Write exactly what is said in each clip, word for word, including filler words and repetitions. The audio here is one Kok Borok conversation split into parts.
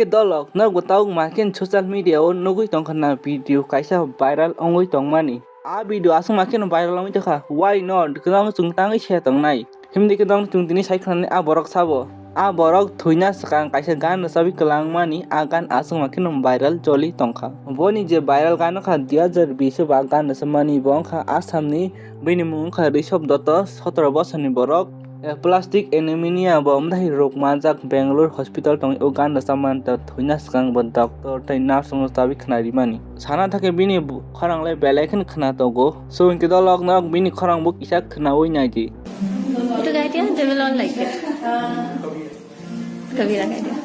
Dolok, norok bo tabuk mankhe social media o nugwi tongkha na video kaisa viral wngwi tongmani. A video aswk mankhe viral wngwi tongkha. Why not? Kwbangma chwng tangwi se tongnai. Himdi khe dong chwng tini sai khwnani a borok sabo. A borok thwina swkang kaisa gan rwchabwi kwlangmani, a gan aswk mankhe viral choli tongkha. Boni je viral gan wngkha dui hazar bish o ba gan rwchapmani bo wngkha Assamni, bini mung wngkha Rishabh Dutta, sotoro bosorni borok. Eh, plastic anemia bo amdahi rok manjak Bangalore hospital tongwi o gan rwchapmani ta thwina swkang bo doctor tei nurse rokno chabi khna rimani. Sana thangkhe bini bu-, khorang le belai kheno khna tongo. So hinkhe dolok norok bini khorang bo kisa khnaui naidi. Itu gaya dia, dia belum like. Kabira gaya dia.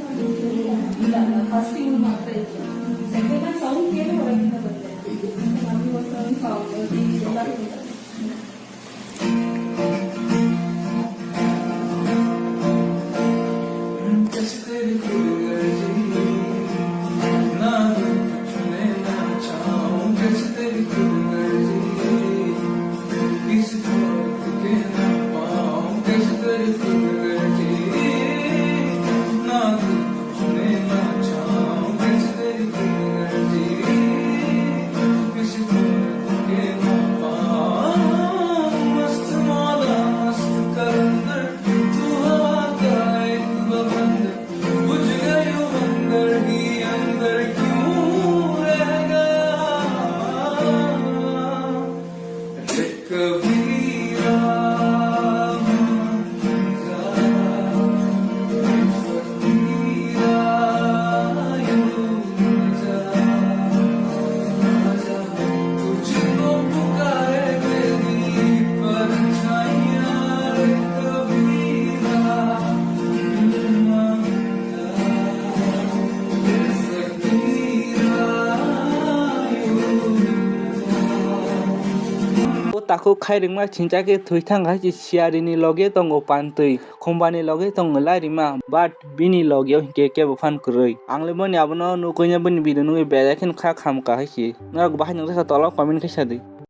O takhuk khai rwngma chincha khe thwi thang hai se siarini loge tongo pantwi, khumbani loge tongo lairima, but bini loge o hinkhe kebo phan kwrwi. Ang le boni abono nukui ya, boni video nugui belai kheno kha kham kahai se. Norok bahai nukjasa tolo comment khe sadi.